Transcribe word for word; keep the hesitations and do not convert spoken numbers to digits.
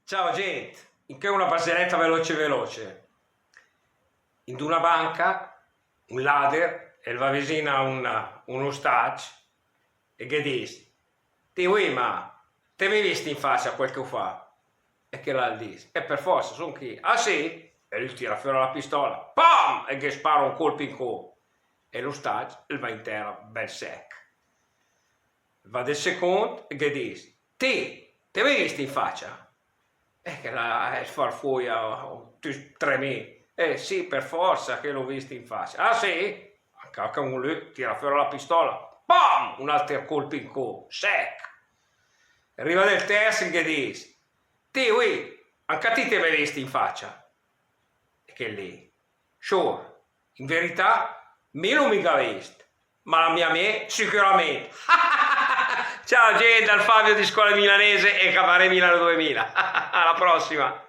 Ciao gent, incö una barzeleta veloce veloce. In d'una banca, un lader el va visin a un, un ustagg e ghe dis: "Ti, uì, ma te m'hee vist in facia quel che hoo faa?" E chel el dis: "E per forza, sun chì." "Ah sì?" E lü el tira föra la pistola, pam! E ghe spara un colp in cò. E l'ustagg el va in tera bel sec. Va del second e ghe dis: "Ti, te m'hee vist in facia?" E chel el farfuja, tüt tremint: "Eh sì, per forza che l'hoo vist in facia." "Ah sì?" Anca, anca lü el tira föra la pistola, pam! Un alter colp in cò, sec. Riva del terz e ghe dis: "Ti, uì, anca ti te m'hee vist in facia?" E chel lì: "Sciur, in verità, mi l'hoo miga vist, ma la mia miee sicurament." Ciao gent, dal Fabio di Scuola Milanese e Cabaret Milano duemila. Alla prossima!